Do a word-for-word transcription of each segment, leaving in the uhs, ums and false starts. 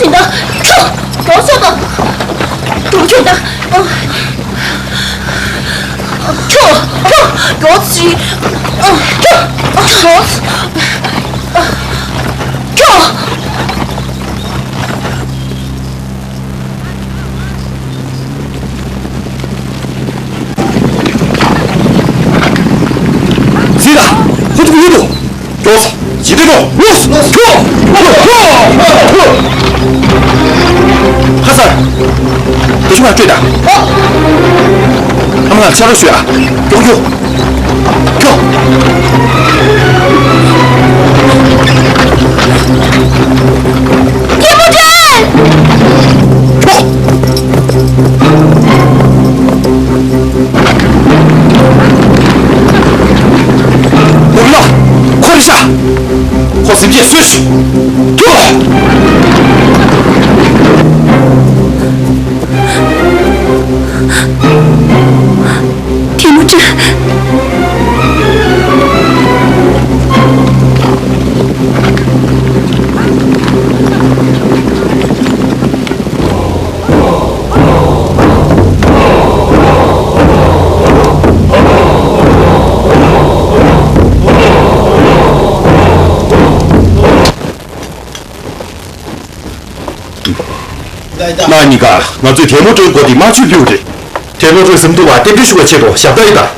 ཡིན་ད། ཁྱོ། མགྱོགས་སོང་ད། ཁྱོ། ཁྱོ། ཁྱོ། མགྱོགས་སི། ཁྱོ། ཁྱོ། ཁྱོ། ཟིག་ལ། ཧུ་ཐུག་ཧུ་ཐུག་མགྱོགས་སོང་། ཇི་ཏི་ཏོ། ལོས། ཁྱོ། ཁྱོ། ཁ་སར། དེ་ཤུ་མ་སྤྲོད་ད། ཨ་མ་ལ་ཕྱག་རོགས་ཞུ་ཨ། མགྱོགས་མགྱོགས། ཁྱོ། རྒན་པོ་ཏྲེ། ཁྱོ། འོ་ལ། ཁོ་རེ་ཤ། ཁོ་སེམས་ཅན་སུ་ཞིག་ཐུ། ཐེ་མུ་ཅིན། ན་ནིང་ང་ཚོས་ཐལ་མོ་སྒྲོན་སྐོར་དེ་དམར་མཆོད་ཕུལ་བ་རེད། ཐལ་མོ་སྒྲོན་སེམས་སྡུག་པ་རྟེན་འབྲེལ་ཞུ་བའི་ཆེད་དུ་ཞབས་ཏོག་ཡིན་ད།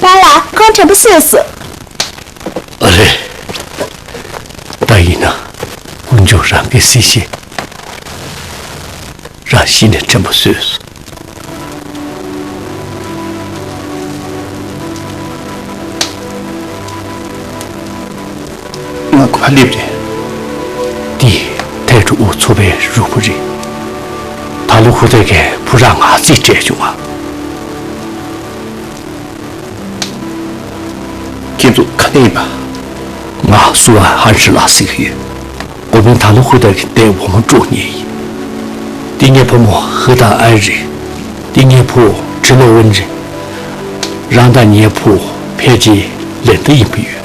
པཱ་ལགས། ཁོང་དྲན་པ་གསོས་སོང་། ཨ་རེ། ད་ཡིན་ན་དཀོན་མཆོག་རང་གི་སྲིད་ཞི། རང་གཞི་ནས་དྲན་པ་གསོས་སོང་། ང་ཁ་སླེབས་རེད། འདི་ཐའེ་ཀྲུའུ་ཚོ་པའི་རུ་བུ་རེད། ད་ལོ་ཧུ་ཐའི་གིས་བུ་རང་ང་རྩིས་སྤྲད་བྱུང་ང་། ཁྱེད་ཚོ་ག་ནས་ཡིན་པ། ང་སུའུ་ཧན་ཧྲི་ལགས་ཟེར་གྱི་ཡོད། འགོ་དཔོན་ད་ལོ་ཧུ་ཐའི་གི་འདས་འོག་མ་དཀྲུག་མཁན་ཡིན། འདི་ངའི་བུ་མོ་ཧུ་ཐའི་ཨན་རེད། འདི་ངའི་བུ་ཁྲི་ལོ་ཝུན་རེད། རང་དང་ངའི་བུ་ཕལ་ཆེར་ལེ་འདི་ཡིན་པ་ཡོད།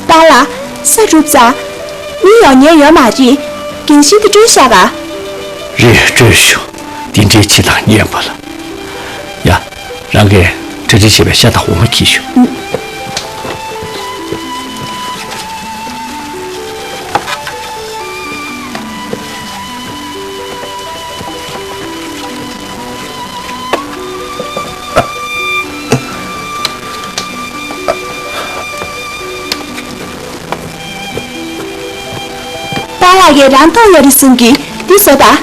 པཱ་ལགས། ས་རུབ་ཙང་། མི་ཡོང་ཉན་ཡོད་མ་རེད། རྒན་ཤིན་ཏུ་སྤྲོད་བཞག་ག་རེད། སྤྲོད་ཤོག་འདི་འདྲའི་ཕྱི་ཐག་ཉེ་བ་ལ། ཡ། རང་གིས་གྲ་སྒྲིག་བྱས་པའི་ཤ་དང་འོ་མ་འཁྱེར་ཤོག་པཱ་ལགས་ཀྱིས་རང་མཐོང་ཡོད་རེད་གསུང་གི། འདི་བཟོ་དང་།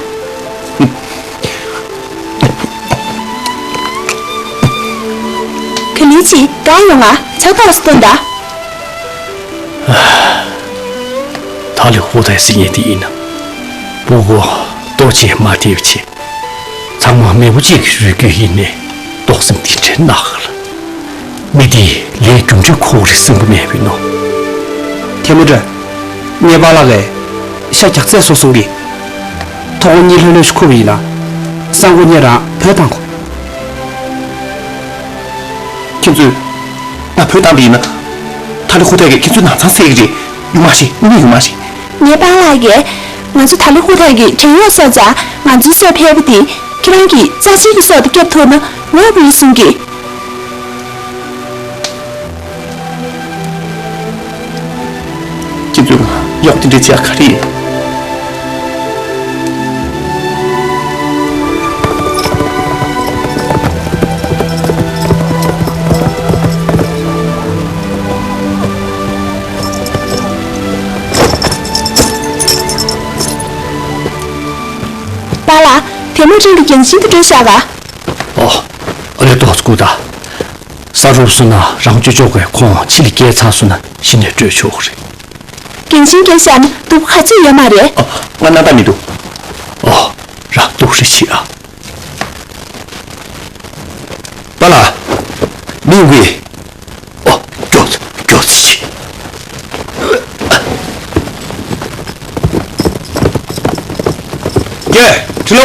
ག་ལེར་ཅིག་གང་ཡོང་ང་ཆགས་ཐོག་སུ་སྟོན་དང་། ད་ལོ་ཧུ་ཐའི་ཟེར་མཁན་དེ་ཡིན་ན། སྤུ་གུ་ལྟོ་ཆས་མ་སྟེར་བྱས། ཚང་མ་མེས་པོ་གཅིག་གི་རུས་རྒྱུད་ཡིན་ནའི་ཏོག་ཙམ་འདི་འདྲའི་ནག་ལ། མི་འདི་ལས་རྒྱུ་འབྲས་ཁོ་རེ་སེམས་པ་མེད་པའི་ནོ། ཐལ་མོ་སྒྲོན། ངའི་པཱ་ལགས་ཀྱིས་ཤ་རྒྱགས་ཚར་སོང་གསུང་གི། ཐོག་མོ་གཉིད་ལྷོད་ལྷོད་ཞིག་ཁུག་པ་ཡིན་ན། སང་དགོང་ངས་རང་བོས་བཏང་གོ། ཁྱེད་ཚོས་ང་བོས་བཏང་པ་ཡིན་ན། ད་ལོ་ཧུ་ཐའི་གིས་ཁྱེད་ཚོའི་ནང་ཚང་བསད་ཀྱི་རེད། ཡོང་མ་ཤེས། དངུལ་ཡོང་མ་ཤེས། ངའི་པཱ་ལགས་ཀྱིས་ང་ཚོ་ད་ལོ་ཧུ་ཐའི་གི་བྲན་གཡོག་བཟོས་ཙང་། ང་ཚོའི་སྲོག་ཕལ་པོ་དེ་ཁྱེད་རང་གིས་རྩ་ཆེན་གྱི་སྲོག་དེ་སྐྱོབ་ཐུབ་ན་ངོ་མ་ཡིན་གསུང་གི། ཁྱེད་ཚོས་གཡོག་དེ་འདྲ་བྱས་ག་རེ་ཡིན། པཱ་ལགས། ཐལ་མོ་སྒྲོན་གྱིས་རྒན་ཤིན་ཏུ་སྤྲོད་བཞག་ག་ཨོ། ཨ་ལེ་ཏོག་ཙམ་སྒུག་དང་། ས་རུབ་སོང་ན་རང་ཅོ་ཅོག་གིས་ཁོང་ཕྱི་ལ་བསྐྱལ་ཚར་སོང་ན་གཞི་ནས་སྤྲོད་ཆོག་གི་རེད། རྒན་ཤིན་རྒན་ཤག་ནི་སྡུག་པོ་ག་ཚོད་ཡོད་མ་རེད། ཨ། ང་སྣང་དག་མི་འདུག་ཨོ། རང་སྡུག་རེ་བྱེད་ཨ། པཱ་ལགས། མི་ཡོང་གི། ལོ།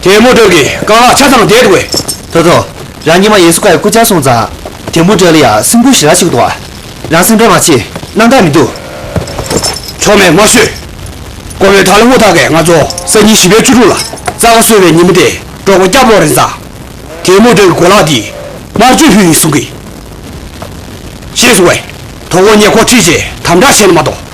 དེ་མོ་དྲག་གི་རྐང་ལག་ཆ་ཚང་བསྡད་འདུག་གས། ཐོ་ཐོ། རང་ཉི་མ་ཡེ་སུ་ཀ་ཡི་སྐུ་བཅར་སོང་ཙང་། དེ་མོ་དྲག་ལ་ཡ་སེམས་ཁུར་ཞེ་དྲག་ཞིག་འདུག་ཨ། རང་སེམས་ཁྲལ་མ་བྱེད། སྣང་དག་མི་འདུག་ཆོ་མེད་མ་ཤོད། ཀོ་བའི་ཐ་ལ་སྔོ་ཐག་གས་ང་ཚོ་སང་ཉིན་བཞི་པའི་བཅུ་དྲུག་ལ་རྩ་ཁ་གསོ་བའི་ཉིན་མོ་དེ་འབྲོག་པ་སྐྱབས་ལོག་རེད་ཙང་། དེ་མོ་དྲག་གི་གོ་ལག་དེ་དམར་མཆོད་ཕུལ་ཡིན་གསུང་གི། ཤེས་སོང་བས། དོ་དགོང་ཉེ་འཁོར་ཁྲིད་བྱས་དམ་དྲག་བྱས་ན་མ་གཏོགས།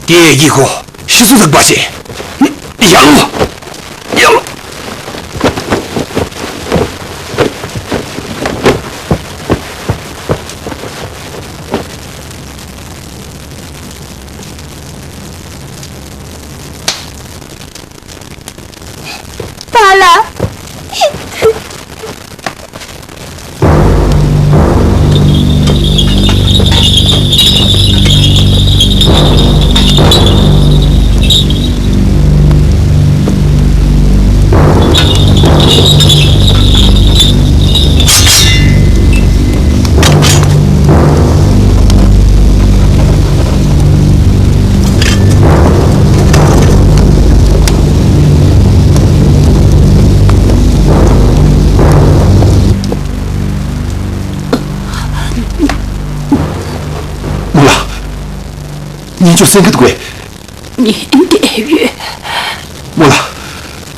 དེ་ཡི་གོ་ཤི་སུ་ཟིག་པ་ཞེ། ཡང་ལོ། ཡང་ལོ། པཱ་ལགས། མོ་ལ། ཉིན་ཅུང་སེང་གི་འདུག་གས། ཉིན་བསྡད་ཡོད། མོ་ལ།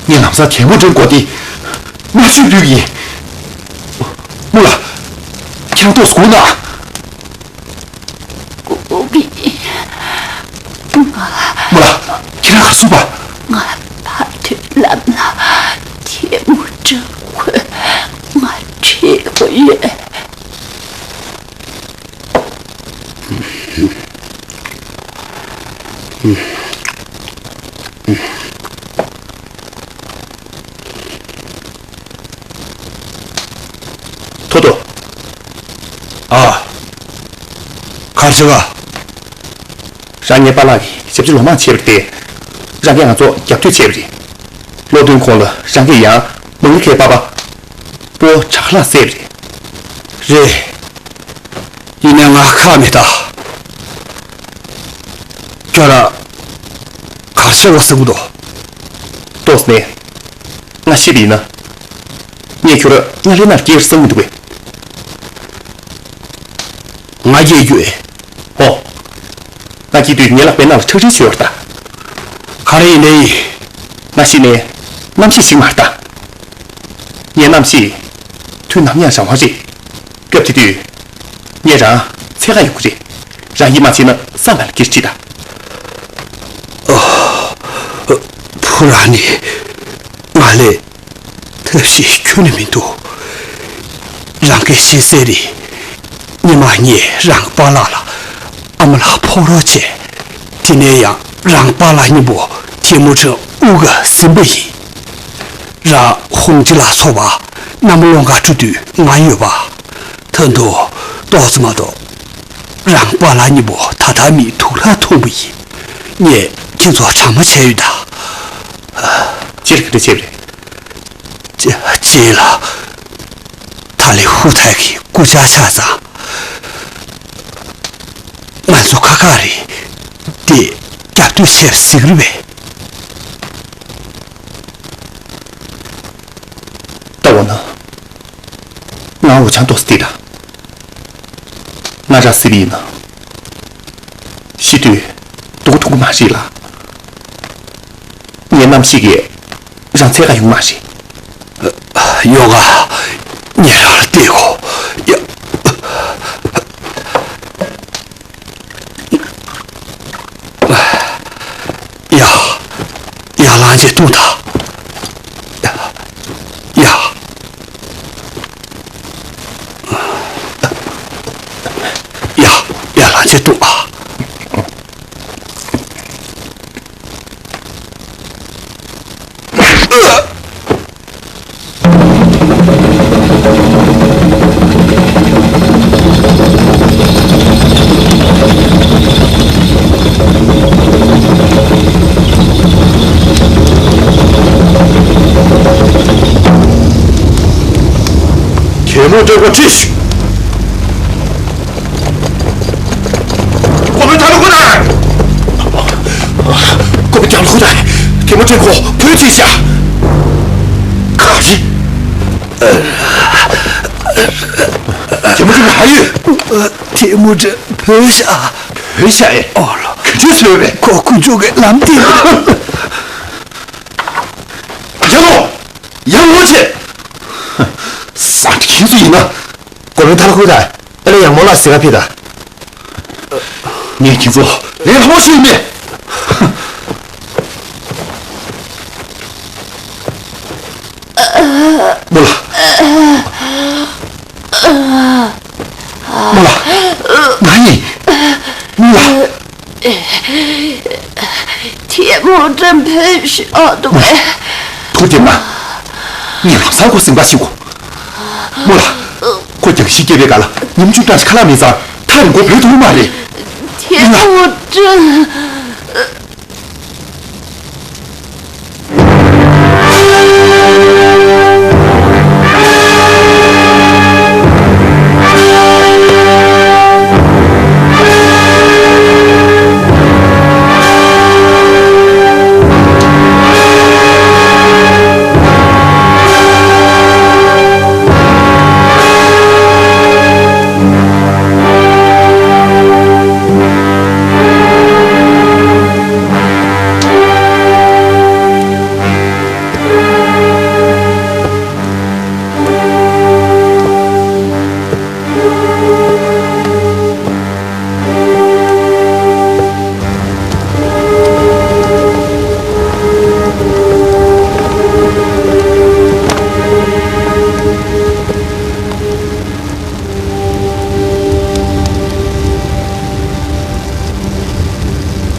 ངས་ལམ་སང་གད་མོ་འདྲེན་དགོས་ཏེ། མ་ཤོད་དུས་ཡིན། མོ་ལ། ཁྱེད་རང་ཏོག་སྒུག་ན། སྒུག་གི་ཡིན། ང་། མོ་ལ། ཁྱེད་རང་གར་སོང་པ། ང་ཕ་ཐུལ་ལམ་ལ་དེ་མོ་འདྲ་དགོས། ང་ཁྲིད་དགོས་ཡོད། ཐོ་ཐོ། ཨ། གར་ཆེ་ག་རང་ངའི་པཱ་ལགས་ཀྱི་ཞབས་ཕྱི་ལོ་མང་བྱས་པ་རེད་དེ། རང་གིས་ང་ཚོ་རྒྱབ་གཏོད་བྱས་པ་རེད། སློབ་སྟོན་ཁོངས་ལ་རང་གིས་ཡང་མང་ལི་ཁའི་པ་པ་པོ་དྲག་ལྷག་བསད་པ་རེད། རེད། ཡིན་ནའི་ང་ཁག་མེད་ད། ཁྱོད་རང་གར་ཆེ་བ་ཟེར་གི་འདུག་ཏོག་ཙམ་ནས། ང་ཤི་བ་ཡིན་ན། ངས་ཁྱོད་རང་ལྷན་ནང་སྐྱེལ་བསམ་གི་འདུག་པས། ང་སྐྱེལ་རྒྱུ་ཨེ། ཨོ། ང་སྐྱེལ་དུས་ངའི་ལག་པའི་ནང་ལ་ཁྲག་དྲི་ཡོད་རེད་ད། ག་རེ་ཡིན་ནའི། ང་ཤི་ནས་རྣམ་ཤེས་ཤིག་མ་རེད་ད། ངའི་རྣམ་ཤེས་དུས་ནམ་ཡང་རང་དབང་རེད། སྐབས་དེ་དུས་ངས་རང་འཚོལ་ག་ཡོང་གི་རེད། རང་གིས་མ་བྱས་ན་ས་ནང་ལ་འགྱེལ་ཁྲིད་ད། ཨོ། བུ་རང་ནི་ང་ལས་ཐབས་ཤེས་ཁྱོན་ནས་མི་འདུག་རང་གི་ཤེས་གསལ་རེད། ཉི་མ་ངས་རང་པཱ་ལགས་ལ་ཨ་མ་ལགས་ཕོག་རོགས་བྱས། དེ་ནས་ཡང་རང་པཱ་ལགས་གཉིས་པོ་ཐལ་མོ་སྒྲ་དབུ་ག་ཟིན་པ་ཡིན། རང་ཧོང་ཅི་ལ་སོགས་པ་གནམ་ལོང་ག་འགྲོ་དུས་ང་ཡོད་པ། ད་དུང་ཏོག་ཙམ་མ་གཏོགས་རང་པཱ་ལགས་གཉིས་པོ་ད་ལྟ་མིའི་དུག་ལྷག་འཐུང་པ་ཡིན། ངས་ཁྱེད་ཚོ་དྲང་མོ་བྱས་ཡོད་ད། སྤྱིར་ག་འདྲ་བྱས་པ་རེད། ཅེ་ཅེ་ལ། ཐ་ལི་ཧུ་ཐའི་གི་སྐུ་བཅར་ཆགས་ཙང་། ང་ཚོ་ཁ་ཁ་རེད། དེ་རྒྱབ་གཏོད་བྱས་པ་ཟིག་རེད་པས། ལྟ་འོ་ན། ང་འུ་ཅག་ཏོག་ཙམ་བལྟས་དང་། ང་རང་སྲིད་པ་ཡིན་ན། ཤི་དུས་སྡུག་པོ་ཐུག་གི་མ་རེད་ལ། ངའི་རྣམ་ཤེས་ཀྱིས་རང་འཚོལ་ག་ཡོང་མ་རེད། ཡོང་ག་ངས་རང་ལ་བལྟས་གོ། ཡ། ཡ། ཡ་ལང་ཅེ་ཏུང་ད། ཡ། ཡ། ཡ་ལང་ཅེ་ཏུང་ཨ། ཨོ་ཀྲེན་ཀོ་ཁྲིད་ཤོག་ཀོ་པི་ཐ་ལོ་ཁོ་ཐང་། ཀོ་པི་ཐ་ལོ་ཁོ་ཐང་། ཐེ་མོ་ཀྲེན་ཀོ་བོད་ཁྲིད་ཤག་ག་རེ། ཐེ་མོ་ཀྲེན་ཀོ་ཧ་ཡོད། ཐེ་མོ་ཀྲེན་བོད་ཤག་བོད་ཤག་ཨེ། ཨོ་ལོ། ག་དུས་ཚོད་རེད། ཁོ་ཁུ་ཚོ་གི་ལམ་དེ། ཡ་ལོ། ཡང་ངོ་ཆེ། ས་ཁྱི་ཚོ་ཡིན་ན། གོ་མེད་ཐར་ཁུ་ད། ཨ་ལེ་ཡང་མོ་ལ་ཟེར་ག་ཕི་ད། ངས་ཁྱི་ཚོ་ལས་སླ་པོ་ཞིག་མེད། མོ་ལ། མོ་ལ། ང་ཡིན། མོ་ལ། ཐེ་མོ་ཀྲེན་བོད་ཤག་འདུག་གས། ཐུགས་རྗེ་མ། ངས་ལམ་སང་ཁོ་ཟིན་པ་ཞིག་གོ། མོ་ལ། ཁོ་རྒྱང་ཤིང་སྐྱེས་པའི་སྒང་ལ་ཉིན་བཅུ་གྲངས་ཤིག་ཁ་ལག་མེད་ཙང་ཐག་རིང་པོ་བུད་ཐུབ་མ་རེད། ཐེ་མོ་ཀྲེན།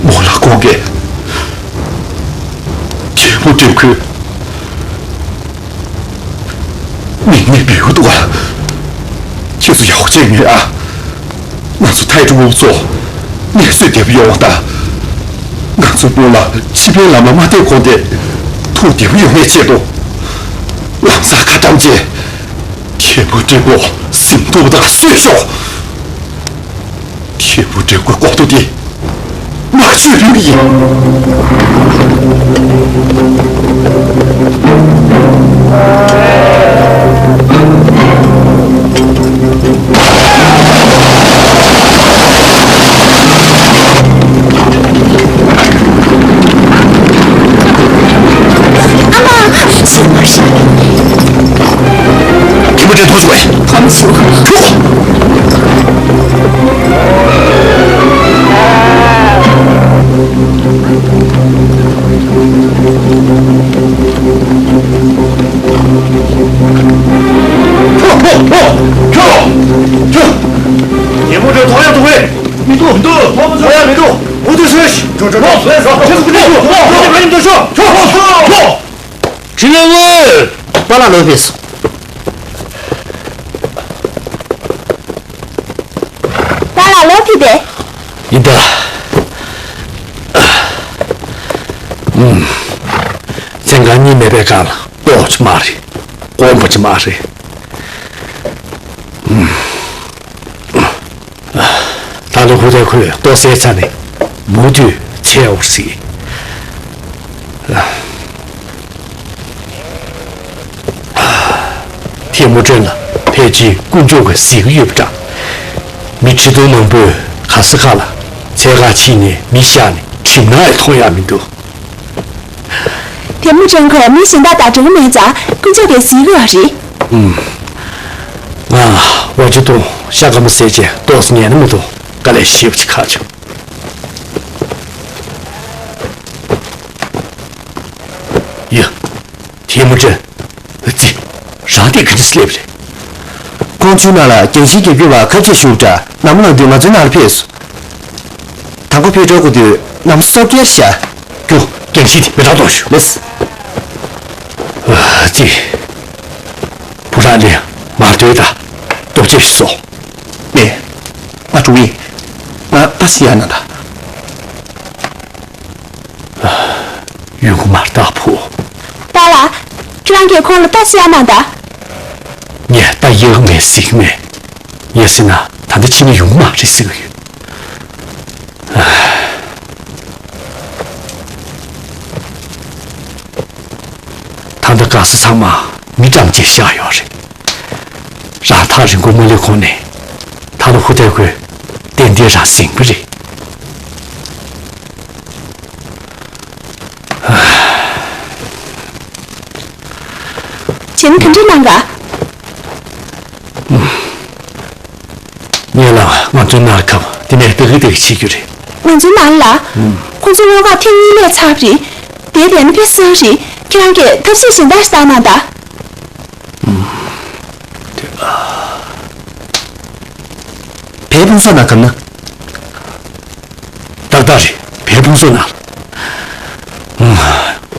མོ་ལ་དགོངས་གས། ཐེ་མོ་ཀྲེན་ཁོས་མིག་ནས་འབུད་འདུག་ག་ཁྱེད་ཚོ་ཡག་པོ་བྱས་ཉོན་ཨ། ང་ཚོ་ཐའེ་ཀྲུང་དབུ་ཚོ་ངལ་གསོས་བདེ་པོ་ཡོང་བ་དང་། ང་ཚོའི་སྤུན་ལ་ཕྱི་པའི་ལམ་ལ་མ་བསྡད་གོང་དེ་ཐུགས་བདེ་པོ་ཡོང་བའི་ཆེད་དུ། ལམ་སང་ཁ་བཀྲམ་བྱས། ཐེ་མོ་ཀྲེན་ཀོ་ཟིན་ཐུབ་པ་དང་གསོས་ཤོག་ཐེ་མོ་ཀྲེན་ཀོའི་ལྐོག་ཐུག་དེ་མ་བཅོས་རིགས་ཡིན། ཨ་མ། ཤི་མ་ཤི། ཐེ་མོ་ཀྲེན་ཐུག་བཅུག་པས། ཐོམ་ཆུ། ཐུག་ཐེ་མོ་ཀྲེན་ཐོག་ཡག་ཐུག་པས། མི་འདུག་མི་འདུག་ཐོག་མ་ཚོ་ཡག་མི་འདུག་འུ་ཐུག་ཤོད། ཁྱོད་ཁྱོད་ཁྱོད་ཁྱོད་ཁྱོད་ཁྱོད་ཁྱོད་ཁྱོད་ཁྱོད་ཁྱོད་ཁྱོད་ཁྱོད་ཁྱོད། ཁྲིན་ལེ་ཝུའུ། པཱ་ལགས་ལོག་ཕེབས་སོང་། པཱ་ལགས་ལོག་ཕེབས་པས། ཡིན་ད། ཨུམ། མཚན་གང་གཉིས་མེད་པའི་སྒང་ལ་ལྟོགས་ཀྱི་མ་རེད། སྐོམ་པ་ཅིག་མ་རེད། ཨུམ། ད་ལོ་ཧུ་ཐའི་ཁོས་ལྟོ་ཟས་ཚར་ནས་མུ་མཐུད་འཚོལ་ཡག་རེད། ཐེ་མུ་ཀྲེན་ལ་ཕལ་ཆེར་དཀོན་མཆོག་གིས་གཟིགས་ཀྱི་ཡོད་པ་འདྲ། མི་ཁྲི་སྟོང་མང་པོས་ག་ས་ག་ལ་འཚོལ་ག་ཕྱིན་ནས་མི་གཤགས་ནས་གྲིབ་ནག་ཡང་མཐོང་ཡག་མི་འདུག་ཐེ་མུ་ཀྲེན་ཁོས་མི་གཞན་དག་དང་འབྲེལ་བ་མེད་ཙང་དཀོན་མཆོག་གིས་གཟིགས་ཀྱི་ཡོད་རེད། ཨུམ། ང་ཝ་ཅི་ཏུང་ཤ་སྐམ་པོ་བཟས་བྱས་ཏོག་ཙམ་ཉལ་ན་མི་འདུག་དཀའ་ལས་ཞེ་པོ་ཅིག་ཁག་བྱུང་། ཡ། ཐེ་མུ་ཀྲེན། ཙི། རང་དེ་ག་འདྲ་སླེབས་རེད། ཁོང་ཚོའི་ནང་ལ་རྒྱང་ཤིང་རྒྱག་རྒྱུ་བ་ཁ་ཆེ་ཞུགས་འདྲ་ནམ་ལངས་དུས་ང་ཚོའི་ནང་ལ་ཕེབས་སོང་། དང་པོ་ཕེབས་འགྲོ་དགོས་དུས་ནམ་སོབ་ཀེར་ཤ། རྒྱུ། རྒྱང་ཤིང་དེ་མེ་སྲེག་གཏོང་ཤོག་ལེས། ཙི། བུ་རང་ལ་མར་ཐོན་དང་། ལྟོ་ཆས་ཤིག་བཟོ། ལེ། ང་འགྲོ་ཡིན། ང་པ་སི་ཡ་ན་ད། ཡུལ་གུ་མར་ལྟ་བུ། པཱ་ལགས། ཁྱེད་རང་གིས་ཁོང་ལ་ལྟ་སུ་ཡང་མ་ལྟ། ངས་ལྟ་ ད་ཡག་མེད་གཟིགས་མེད། ཡ་སི་ན་ད་ལྟ་ཕྱིན་ན་ཡོང་མ་རེད་ཟེར་གི་ཡོད། ད་ལྟ་ག་ས་ཚང་མ་མི་བཀྲམ་བྱས་བཞག་ཡོད་རེད། རང་ཐག་རིང་པོ་མ་སླེབས་གོང་ནས་ད་ལོ་ཧུ་ཐའི་ཁོས་ཏན་ཏན་རང་ཟིན་གི་རེད། བྱས་ན་ག་འདྲ་གནང་ག་ངས་ལ་ང་ཚོའི་ནང་ཁབ་དེ་ནས་ཏག་ཏག་བྱེད་རྒྱུ་རེད། ང་ཚོའི་ནང་ལ། ཁོང་ཚོ་སྔོན་ཁག་ཐེངས་གཉིས་ལས་ཚར་བ་རེད། དེ་དེ་ནི་ཕེ་སི་རེད། ཁྱེད་རང་གིས་ཐབས་ཤེས་གཞན་དག་ཞིག་བཏང་གནང་དང་། བལ་ཕུང་སོགས་ནང་ཁབ་ན། ཏག་ཏག་རེད། བལ་ཕུང་སོགས་ནང་།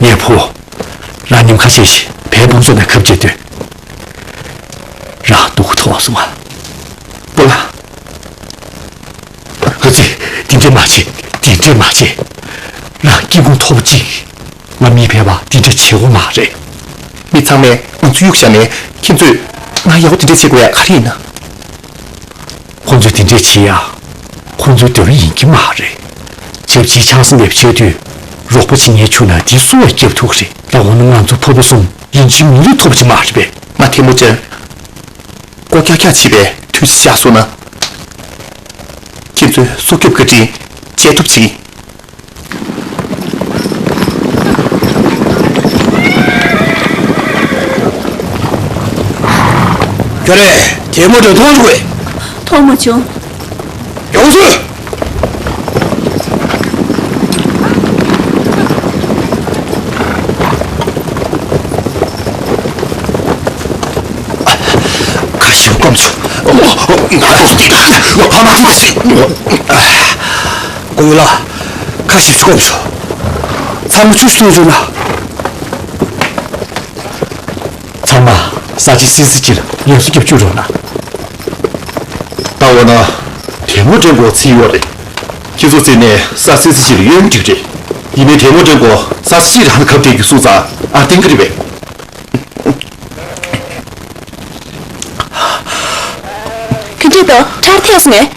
ངས་ཕོ། རང་ཉིན་ཁ་ཤས་ཤིག་བལ་ཕུང་སོགས་ནང་ཁབ་བྱེད་དུས། རང་སྡུག་ཐོག་སོང་ང་། པོ་ལགས། ཨ་ཙི། དེ་འདྲས་མ་བྱེད། དེ་འདྲས་མ་བྱེད། རང་སྐྱིད་ཁུངས་ཐོབ་ཅིག་ང་མི་ཕལ་པ་དེ་འདྲས་བྱེད་དགོས་མ་རེད། མི་ཚང་མས་ང་ཚོ་གཡུག་བཞག་ནས་ཁྱེད་ཚོས་ང་ཡག་པོ་དེ་འདྲས་བྱེད་དགོས་ཡ་ག་རེ་ཡིན་ན། ཁོང་ཚོས་དེ་འདྲས་བྱེད་ཡ། ཁོང་ཚོའི་འདོད་པ་ཡིན་གྱི་མ་རེད། ཆབ་ཆའི་ཆང་ས་མེད་པ་བྱས་དུས། རོགས་པ་བྱེད་མཁན་བྱུང་ན་དེ་སུ་ལ་སྐྱབས་ཐུབ་ཀྱི་རེད། ད་འོ་ན་ང་ཚོ་ཕོ་བོ་གསུམ་ཡིན་གཅིག་མིན་གཅིག་ཐོབ་ཀྱི་མ་རེད་པས། ང་ཐལ་མོ་སྦྱར། སྒོ་ཀྱག་ཀྱག་བྱེད་པའི་དུས་ཚོད་བཞག་སོང་ན། ཁྱེད་ཚོའི་སྲོག་སྐྱོབ་བཀའ་དྲིན་འཇལ་ཐུབ་ཅིག་ཡིན། ཁྱོད་རས་དེ་མོ་དེ་མཐོང་བྱུང་བས། མཐོང་མ་བྱུང་། ཡོང་ཚུལ། ཁ་ཤས་སྐོམ་བྱུང་། ཨོ་ཨོ་ང་ཚོ་འདི་ད་ཨ་མ་ཚོ་ཞིག་ཨ། ཀོ་ཡུ་ལ། ཁ་ཤས་སྐོམ་བྱུང་། ཚང་མ་ཆུ་ཞིག་འཐུང་བྱུང་ན། ཚང་མ་ས་ཆ་སིལ་སིལ་ཅིག་ལ་ཡོན་སུ་རྒྱབ་བཅུག་རོགས་གནང་། ད་འོ་ན་དེ་མོ་དྲན་གོ་ཚིག་ཡོད་རེད། ཁྱེད་ཚོ་བརྩིས་ནས་ས་སིལ་སིལ་ཅིག་ལ་ཡོད་འགྲིག་རེད། ཡིན་ནའི་དེ་མོ་དྲན་གོ་ས་སིལ་རང་ལ་ཁབ་སྟེར་རྒྱུ་སུ་ཙང་ཨར་བསྟན་གི་རེད་པས། ག་འདྲས་འདུག་ཁྲག་ཐལ་སོང་ངས།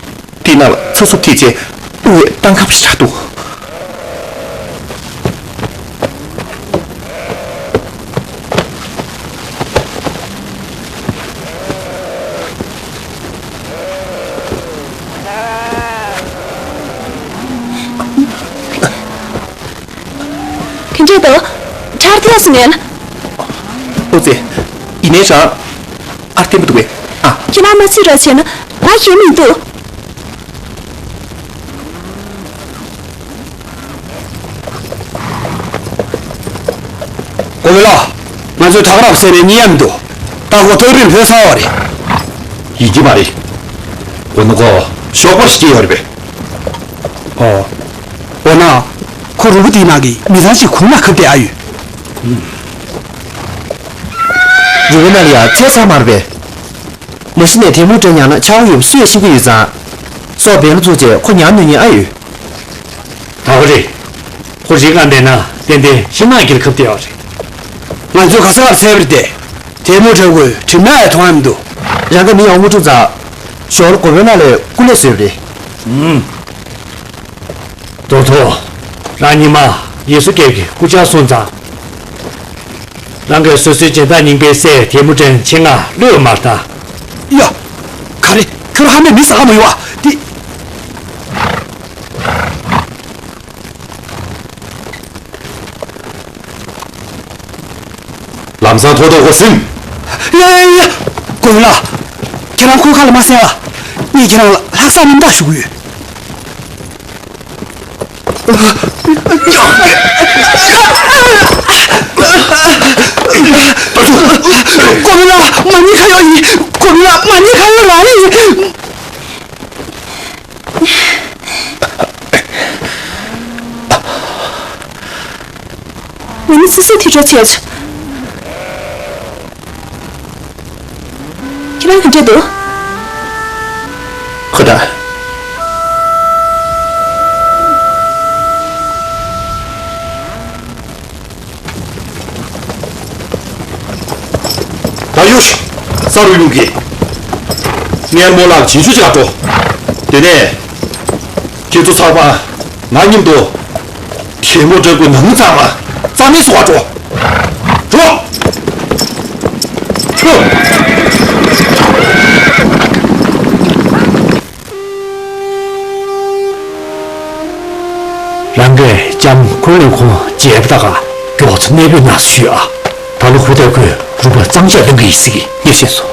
དེའི་ནང་ལ་ཚ་སུབ་ཐེབས་བྱས་དབུགས་ཡས་བཏང་ཁ་པོ་ཞིག་ཆགས་འདུག་ག་འདྲས་འདུག་ཁྲག་ཐལ་སོང་ངས། ཨོ་ཙི། ཡིན་ནའི་རང་ཨར་བརྟན་པོ་འདུག་གས། ཨ། ཁྱེད་རང་མ་ཚིག་རོགས་བྱས་ན་ང་ཞེད་མི་འདུག་ཀོ་བེ་ལགས། ང་ཚོས་ཐག་རག་བསད་ནས་རྙེད་ཡ་མི་འདུག་ད་ཁོ་ཐག་རིང་ལྷོད་ཚར་བ་རེད། ཡིན་གྱི་མ་རེད། འོ་ན་ཁོ་ཞོགས་པར་སྐྱེས་ཡོད་རེད་པས། ཨོ། འོ་ན། ཁོ་རུས་པ་དེའི་ནང་གི་མི་ཚང་ཞིག་ཁུག་མ་ཁབ་བསྡད་ཨ་ཡོད། རུས་པའི་ནང་ལ་ཡ་ཚད་ཚང་མ་རེད་པས། མ་གཞི་ནས་དེ་མོ་འདྲ་ཉར་ན་ཆག་སྒོ་ཡོད་པ་སུ་ཡང་ཤེས་ཀྱི་ཡོད་ཙང་། སྲོག་འབེན་ལ་བཙུགས་རྗེས་ཁོ་ཉར་ནུས་ཉེན་ཨ་ཡོད། ད་ག་རེད། ཁོ་རིག་ཨ་འདྲེན་ན་ཏན་ཏན་ཤིང་ནགས་ཀྱི་ཁབ་བསྡད་ཡོད་རེད། ང་ཚོས་ག་ས་གར་འཚོལ་བ་རེད་དེ། དེ་མོ་འདྲ་བོ་གྲིབ་ནག་ཡང་མཐོང་ཡ་མི་འདུག་རང་གི་མི་ཡང་དབུ་ཁྲུང་ཚ། ཞོར་ལ་གོ་བོའི་ནང་ལས་སྐུ་ལས་བཟོས་པ་རེད། ཨུམ། རྡོར་ཐོ། རང་ཉི་མ་ཡེ་སུ་སྐྱབས་ཀྱི་སྐུ་བཅར་སོང་ཙང་། རང་གིས་སོ་སོའི་སྦྱིན་བདག་རྙིང་པའི་སྲས་དེ་མོ་དྲན་ཆེད་མངགས་གློད་མ་བཏང་། ཡ། ག་རེ། ཁྱོད་ཧ་མས་མི་ཟ་ག་མ་ཡོང་བ་དེ། ལམ་སང་ཐོག་ཐོག་གོ་ཟིན། ཡ་ཡ་ཡ། ཀོ་ཡུ་ལགས། ཁྱེད་རང་ཁོའི་ཁ་ལ་མ་གསན་ཨ། ངས་ཁྱེད་རང་ལ་ལྷག་བསམ་རྣམ་དག་ཞུ་གི་ཡོད། ཀོ་ཡུ་ལགས། མ་ཎི་ཁ་ཡོག་ཡིན། ཀོ་ཡུ་ལགས། མ་ཎི་ཁ་ཡོག་ལགས་ཡིན། ང་ནི་སོ་སོའི་དུས་གྲོགས་བྱས་ཚུལ། ཁྱེད་རང་ག་འདྲས་འདུག་ཁོ་ད། ད་ཡོ་ཤི། ས་ ཨ་རུ་ཡུང་གི། མངལ་མོ་ལགས་བྱིན་ཆུ་ཅིག་སྤྲོ། དེ་ནས། ཁྱེད་ཚོ་ཚང་མ་ང་མཉམ་དུ་ཐལ་མོ་སྒྲ་གི་ནང་མི་ཚང་མ་རྩ་མེད་བཟོ་བར་འགྲོ། འགྲོ། འགྲོ། རང་གིས་ལྕམ་ཁུན་ལེ་ཁོང་མཇལ་བ་དག་མགྱོགས་ཚད་གནས་སྤོས་གནང་ཞུས་ཨ། ད་ལོ་ཧུ་ཏའི་ཁོས་རུ་པ་གཙང་ཆས་ལེན་གི་ཡིན་ཟེར་གི། ངས་ཤེས་སོང་།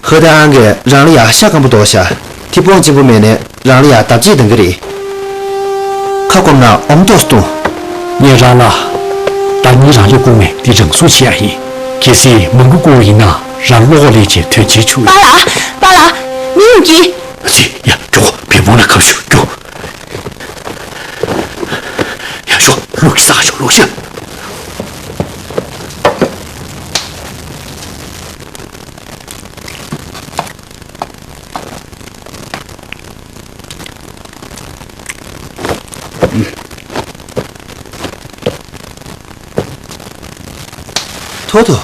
ཧུ་ཏའི་ཨང་གིས་རང་ལ་ཡ་ཤ་སྐམ་པོ་འདོགས་ཤ། ཐི་སྤོང་གཅིན་པོ་མེད་ནས་རང་ལ་ཡ་བརྡབ་གཅིག་འདང་གི་རེད། ཁ་སྐོམ་ན་ཨོམ་ཏོག་བཏུང་། ངས་རང་ལ། ཟླ་ཉིན་རང་ལས་བསྐུར་མེད་འདི་རང་སྲུང་བྱེད་ཡ་ཡིན། གལ་སྲིད་མང་པོ་བསྐུར་བ་ཡིན་ན་རང་བློ་ཁོག་ལས་ཆེ་དོན་ཆེ་ཆུ། པཱ་ལགས། པཱ་ལགས། མི་ཡོང་གི། ཡ་མགྱོགས་བེ་མོ་ན་ཁ་ཤུགས་རྒྱུ། ཡ་ཤོག་ལུག་ས་ཤོག་ལུག་ཤ། ཐོ་ཐོ།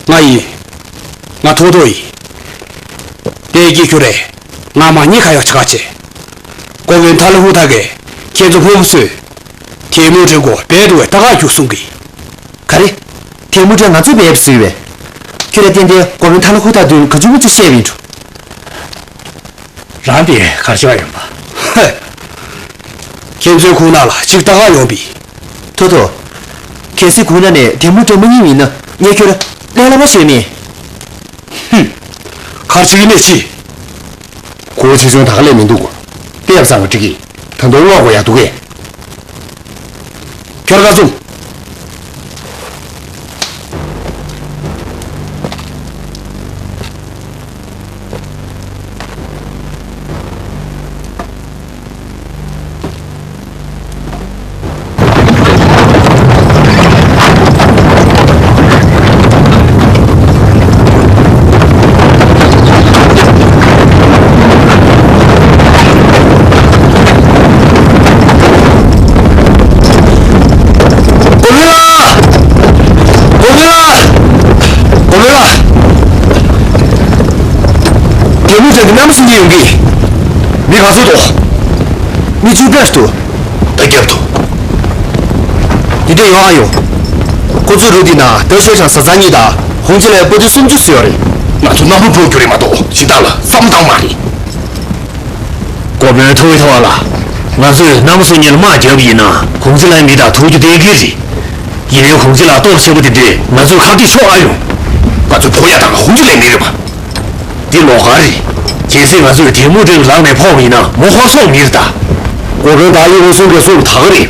ང་ཡིན། ང་ཐོ་ཐོ་ཡིན། དེ་སྐྱིད་ཁྱོད་རེད། ང་མ་ཉེས་ཁ་ཡོག་ཆ་ག་ཆེ། ཀོ་བོན་ཐ་ལ་ཧུ་ཐ་གས་ཁྱེད་ཚོ་ཕོ་མོ་ཚོས་ཐལ་མོ་སྒྲ་གོ་བེད་འགྲོ་བའི་ལྟ་ག་རྒྱུག་གསུང་གི། ག་རེ། ཐལ་མོ་སྒྲ་ང་ཚོས་བེད་བཟོས་པས། ཁྱོད་ར་ཏན་ཏན་ཀོ་བོན་ཐ་ལ་ཧུ་ཐ་དུས་ག་ཚོད་མུ་ཚོད་བཤད་པ་ཡིན་འགྲོ། རང་དེ་གར་ཆགས་ཡོང་པ། ཧེ། ཁྱེད་ཚོའི་ཁོག་ནང་ལ་ཅིག་ལྟ་ག་ཡོང་པས། ཐོ་ཐོ། གལ་སྲིད་ཁོང་རྣམས་ནས་ཐལ་མོ་སྒྲ་མ་རྙེད་པ་ཡིན་ན་ངས་ཁྱོད་ལ་ཀླད་ཀླད་པ་བཟོས་མེད། ཧུམ། གར་ཆགས་ཀྱི་ནས་ཅི། གོ་ཆེ་ཆུང་ད་ག་ལས་མི་འདུག་གོ། ལྟས་བཟང་བ་འགྲིག་གི། ད་དུང་བསྔོག་དགོས་ཡ་འདུག་གས། ཁྱོད་ཀ་ཙུམ། གོ་མི་ལ། གོ་མི་ལ། གོ་མི་ལ། རྒྱལ་མོ་ཅན་གྱི་གནམ་སྲིན་གྱི་ཡོང་གི། མི་ག་ཚོད་དོ། མི་བཅུ་ཕྲག་ཏུ། ད་རྒྱབ་ཏུ། འདི་འདྲ་ཡོང་ཨ་ཡོང་། ཁོ་ཚོའི་རུ་འདི་ན་ཏེ་ཤོ་ཆང་ཟ་ཟ་གཉིས་དང་ཧོང་ཅི་ལའི་པོ་ཏི་སུམ་ཅུ་ཟེར་ཡོད་རེད། ང་ཚོ་རྣམ་པ་འགྲོ་རྒྱུ་རེད་མ་གཏོགས་སྦྱིན་བདག་ལ་བསམ་བཏང་མ་རེད། གོ་བོན་ཐོ་ཡི་ཐོ་བ་ལ། ང་ཚོས་རྣམ་པ་ཚོ་གཉིས་ལ་དམག་བརྒྱབ་པ་ཡིན་ན་ཧོང་ཅི་ལའི་མི་དང་ཐུག་རྒྱུ་གཏན་འཁེལ་རེད། ཡིན་ནའི་ཧོང་ཅི་ལ་སྟོབས་ཆེན་པོ་དེ་འདྲས་ང་ཚོས་ཁ་གཏད་ཆོག་ཨ་ཡོང་། ང་ཚོ་ཕོ་ཡ་དང་ཧོང་ཅི་ལའི་མི་རེད་པ། འདི་ལོགས་ཀ་རེད། གལ་སྲིད་ང་ཚོས་དེ་མུ་ཏིག་ལག་ནས་ཕོག་པ་ཡིན་ན་མོ་ཧོ་སོག་མི་རེད་ད། གོ་བོན་ད་ཡི་ཧོ་སུང་གི་སུང་ད་ག་རེད།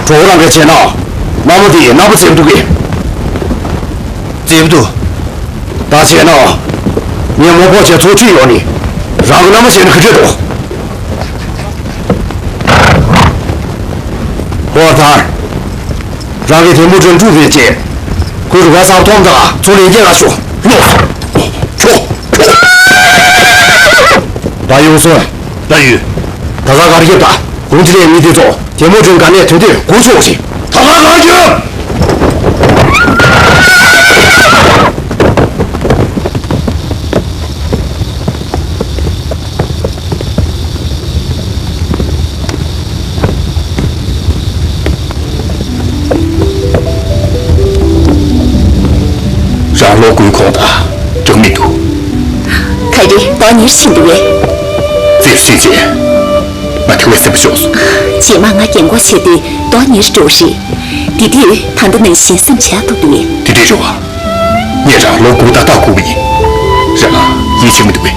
གྲོགས་རང་གིས་བྱས་ན། མ་མོ་དེ་ཡི་རྣམ་པ་བཙེམ་འདུག་གི། བཙེམ་འདུག་ད་བྱས་ན། ངས་མོ་ཕོག་བྱས་ཚོགས་ཁྲིད་ཡོང་ནི། རང་གི་རྣམ་པ་བྱས་ན་ག་འདྲས་འདུག་ཧོ་ཐར། རང་གི་དེ་མུ་ཏིག་འཁྲུག་རེད་ཅེས། ཁོས་རུ་བ་ས་མཐོང་ད་ཚོ་ལས་རྒྱལ་ལ་ཤོག་ལོག་ཤོག་ཤོག་ད་ཡོང་སོང་། ད་ཡོད། ད་ག་གར་རྒྱབ་ད། གུང་ཁྲི་ལས་མི་དེ་ཚོ་དེ་མོ་དྲན་ག་ནས་དོན་དེ་གོ་ཆོག་ཞིག་ད་ག་གར་རྒྱབ། རང་ལོ་དགུའི་གོང་ད་འགྲོ་མི་འདུག་ག་རེ་དོ་ཉེར་ཕྱིན་འདུག་གས། རྩེར་སོན་རྗེས་ང་དེ་བས་སེམས་པ་ཤོར་སོང་། རྗེས་མ་ང་རྒན་གོག་བྱེད་དུས་དོ་ཉེར་འགྲོ་རེད། དེ་དུས་ད་ལྟ་ནང་བཞིན་སེམས་ཆགས་ཐུབ་འདུག་གས། དེ་འདྲས་རེད་བ། ངས་རང་ལོ་དགུ་ཏག་ཏག་སྒུག་པ་ཡིན། རང་ཡིད་ཆེས་མི་འདུག་གས།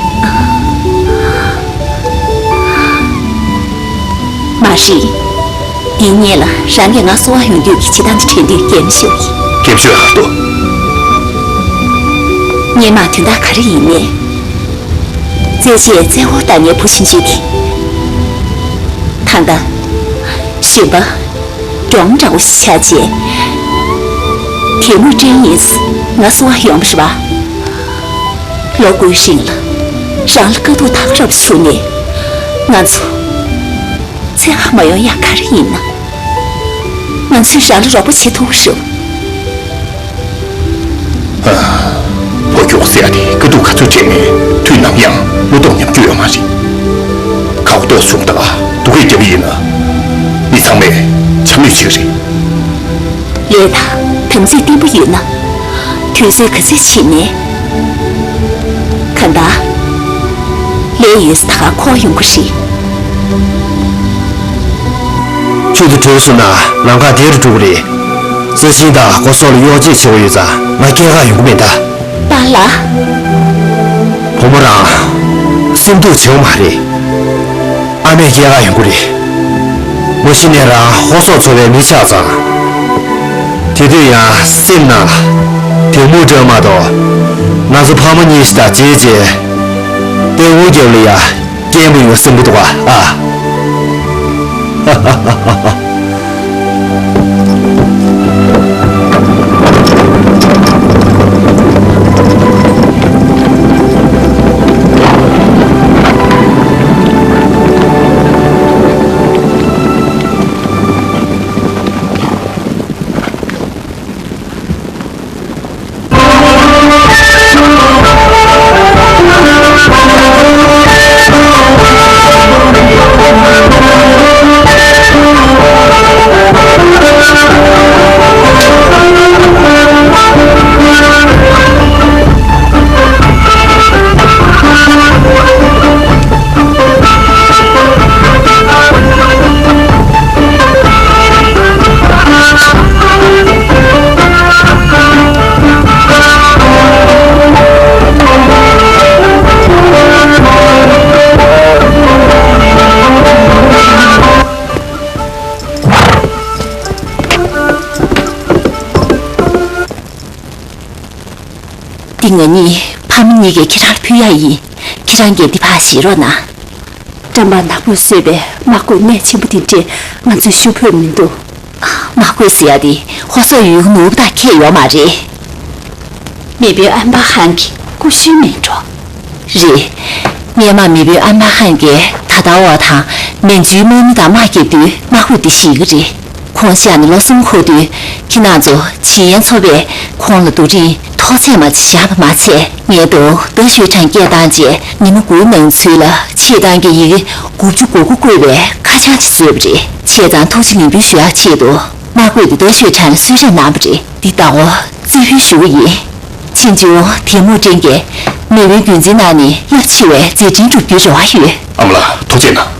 མ་རེད། འདིའི་སྔོན་ལ་རང་གིས་ང་གསོ་བ་ཡོང་དུས་ཀྱི་བྱེད་སྟངས་དེ་དྲན་དུས་གད་མོ་ཤོར་གི། གད་མོ་ཤོར་ཧར་ཏོ། སྔོན་མ་དོན་དག་ག་རེ་ཡིན་ནའི། རྩེད་ཆས་རྩེད་འོག་ལྟ་ངའི་བུ་ཆུང་ཆུང་དེ། ད་ལྟ། གཞོན་པ། འབྲོང་འདྲ་བོ་ཞིག་ཆགས་རྗེས། དེ་མུ་ཏིག་ཡིན། ང་གསོ་བ་ཡོང་བ་རེད་པ། ལོ་དགུའི་རིང་ལ། རང་ལ་དཀའ་སྡུག་ཐག་རབ་བྱུང་ནས། ང་ཚོ། འཚོ་བ་མ་ཡོང་ཡག་ག་རེ་ཡིན་ན། ང་ཚོས་རང་ལ་རོགས་པ་བྱེད་ཐུབ་རེད། ཕོ་ཁྱོ་ཟེར་ཡ་དེ་དཀའ་སྡུག་ག་ཚོད་འཕྲད་མིན་དུས་ནམ་ཡང་བློ་སྟོབས་ཉམས་རྒྱུ་ཡོད་མ་རེད། ཁ་བ་ཏོག་བཟུང་དང་སྡུག་སྐད་རྒྱབ་པ་ཡིན་ན། མི་ཚང་མས་འཕྱ་སྨོད་བྱེད་ཀྱི་རེད། ལས་དང་དམ་ཚིག་བརྟན་པོ་ཡོད་ན། དུས་ཚོད་ག་ཚོད་ཕྱིན་ནའི། གང་ལྟར། ལས་ཡོད་ས་ད་ག་འཁོར་ཡོང་གི་རེད། ཆུ་དེ་བྲོས་སོང་ན་ལམ་ཁ་བདེ་རུ་འགྲོ་གི་རེད། རྩ་ཆེན་དང་སྒོ་ཟོག་ལ་གཡོག་བྱེད་བྱེད་དགོས་ཡོད་ཙང་ང་སྐྱེལ་ག་ཡོང་གི་མེད་ད། པཱ་ལགས། བུ་མོ་རང་སེམས་སྡུག་བྱེད་དགོས་མ་རེད། ཨ་མས་སྐྱེལ་ག་ཡོང་གི་རེད། ངོ་ཤེས་ནས་རང་ཧོ་སོག་ཚོ་བའི་མི་ཆགས་ཙང་། དེ་དུས་ཡང་སེམས་ནང་ལ་དེ་མུ་འདྲ་མ་གཏོགས། ང་ཚོ་ཕ་མ་གཉིས་ཤིག་དང་བརྗེས་རྗེས། ཏེ་འུ་རྒྱབ་ལ་ཡ་སྐྱེལ་མི་ཡོང་སེམས་ཀྱི་འདུག་ག་ཨ། འདི་ང་གཉིས་ཕ་མ་གཉིས་ཀས་ཁྱེད་རང་ལ་ཕུལ་ཡ་ཡིན། ཁྱེད་རང་གིས་འདི་ཕར་བཞེས་རོགས་གནང་། བཀྲམ་པ་ནག་པོས་བཟོས་པའི་དམག་བཀོད་གནད་ཆེན་པོ་དེ་འདྲས་ང་ཚོས་ཞུ་ཕོད་མི་འདུག། དམག་བཀོད་ཟེར་ཡ་དེ་ཧོ་སོག་ཡུལ་གྱི་ནོར་བུ་དང་ཁྱད་ཡོད་མ་རེད། མེས་དབོན་ཨན་པ་ཧན་གྱི་ཀུ་ཤུའི་མིང་འགྲོ། རེད། སྔས་མ་མེས་དབོན་ཨན་པ་ཧན་གྱིས་ད་ལྟ་འོག་དང་མན་ཇུའི་དམག་མི་དང་དམག་རྒྱག་དུས་དམག་བཀོད་འདི་བཞེས་ཀྱི་རེད། ཁོང་གཤེགས་ནས་ལོ་གསུམ་འཁོར་དུས་ཁྱེད་རང་ཚོ་ཇིན་ཡན་ཚོ་པས་ཁོང་ལ་རྡོ་རིང་ཐོག་ཚད་མ་ཅིག་བཞག་པ་མ་ཚད། ངས་ཏོ་ཏེ་ཞོ་ཁྲང་སྐད་བཏང་རྗེས་ཉི་མ་དགུའི་ནང་ཚུད་ལ་ཆེད་བཏང་གི་ཡི་གེ་དགུ་བཅུ་གོ་དགུ་བཀོད་པའི་ཁ་བྱང་ཅིག་བཟོས་པ་རེད། བྱས་ཙང་ཐུགས་རྗེ་ལེགས་འབུལ་ཞུ་ཡག་ཆེད་དུ་དམག་བཀོད་དེ་ཏེ་ཞོ་ཁྲང་ལ་གསོལ་རས་གནང་བ་རེད། འདི་ལྟ་བུ་རྩིས་ཕུལ་ཞུ་གི་ཡིན། ཆིན་ཅུང་དེ་མུ་ཀྲིན་གྱིས་མེས་དབོན་རྒྱུན་འཛིན་གནང་ནས་རླབས་ཆེ་བའི་མཛད་འཕྲིན་སྒྲུབ་རྒྱུའི་རེ་བ་ཡོད། ཨ་མ་ལགས་ཐུགས་རྗེ་གནང་།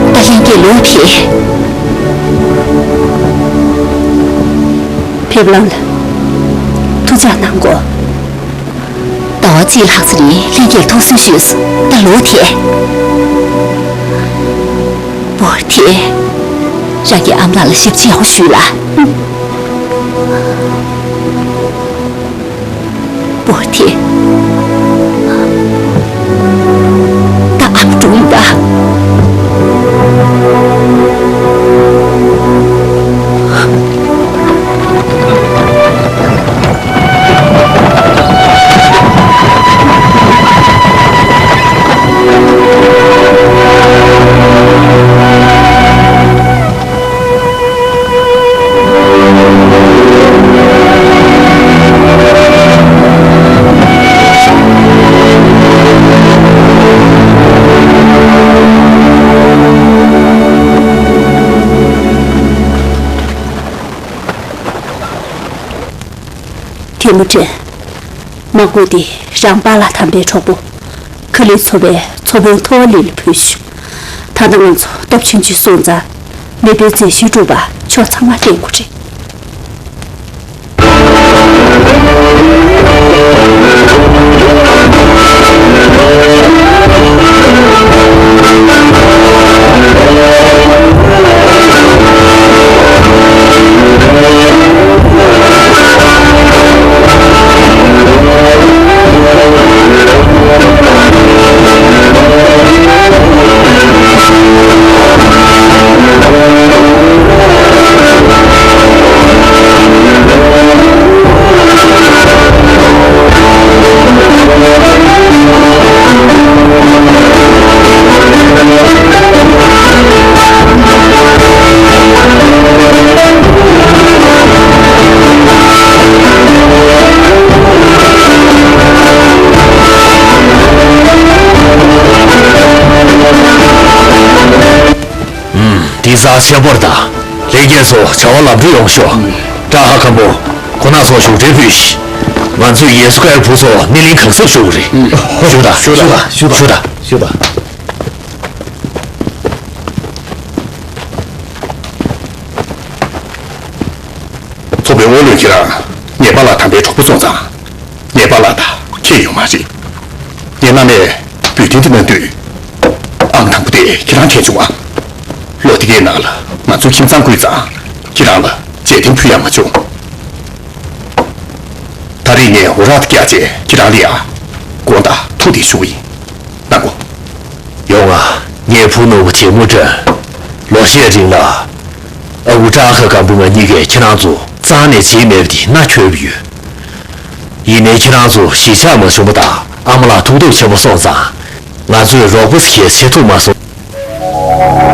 ད་ལྷན་རྒྱས་ལོག་ཕེབས། ཕེབས་ལམ་ལ་ཐུགས་ཅག་གནང་གོ། ཟླ་བ་གཅིག་ལྷག་ཙམ་རིང་ལྷན་རྒྱས་ཐུགས་གསོ་ཞུས་སོང་། ད་ལོག་ཐལ། བོར་ཐལ། རང་གི་ཨ་མ་ལགས་ལ་ཞབས་ཕྱི་ཡག་པོ་ཞུས་ལ། བོར་ཐལ། ད་ཨ་མ་འགྲོ་ཡིན་ད། ཐེ་མུ་ཅིན། དམག་འཁོར་འདི་རང་པཱ་ལགས་དམ་པའི་གྲོགས་པོ་ཁ་ལི་ཚོ་བའི་ཚོ་དཔོན་ཐོ་ལི་ལ་ཕུལ་ཞུ། ད་ལྟ་ང་ཚོ་སྟོབས་ཆུང་ཆུང་སོང་ཙང་མེས་པོའི་མཛད་ཤུལ་སྒྲུབ་པ་ཕྱོགས་ཚང་མ་བརྟེན་དགོས་རེད། ཡིག་ཚང་ཆེན་པོར་དང་། ལྷན་རྒྱས་ཚོ་བྱ་བ་ལམ་འགྲོ་ཡོང་ཤོག་བཀྲ་ཤིས་སྒམ་པོ། ཁོ་ན་ཚོ་བཞུགས་གྲལ་ཕུལ་ཤིག་ང་ཚོས་ཡེ་སུ་ཀའི་བུ་ཚོ་སྣེ་ལེན་གང་ཟབ་ཞུ་གི་རེད། ཞུ་དང་། ཞུ་དང་། ཞུ་དང་། ཞུ་དང་། ཚོགས་པའི་འོག་ལོས་ཁྱེད་རང་ཉེས་པ་ལ་དམ་པའི་གྲོགས་པོ་སོང་ཙང་། ཉེས་པ་ལ་ད་ཁྱེད་ཡོད་མ་རེད། ངས་མནའ་མས་འབུལ་དོན་འདི་གནང་དུས། ཨང་དང་པོ་དེ་ཁྱེད་རང་འཁྱེར་བྱུང་བ། ལོ་དེ་གའི་ནང་ལ་ང་ཚོའི་ཁྱིམ་ཚང་བཀོད་ཙང་། ཁྱེད་རང་ལ་རྗེས་དྲན་ཕུལ་ཡང་མ་བྱུང་། ད་རེས་ངས་འུ་རག་ཏུ་བཀྱག་བྱས་ཁྱེད་རང་ལ་ཡང་དགོངས་དག་ཐུགས་དེ་ཞུ་གི་ཡིན། གནང་གོ། ཡོང་ང་། ངའི་བུ་ནོར་བུ་བྱེད་མུ་དྲན། ལོ་ཤས་རིང་ལ། ཨ་ཁུ་བཀྲ་ཤིས་སྒམ་པོ་ང་གཉིས་ཀས་ཁྱེད་རང་ཚོ་རྩ་ནས་བརྗེད་མེད་པ་དེ་མནའ་འཁྱོལ་བ་ཡོད། ཡིན་ནའི་ཁྱེད་རང་ཚོ་གཞིས་ཆགས་མ་བྱུང་བ་དང་ཨ་མ་ལགས་ཐུགས་སྟོབས་ཆེན་པོ་སོང་ཙང་། ང་ཚོས་རོགས་པ་ཞིག་བྱེད་ཐུབ་མ་སོང་།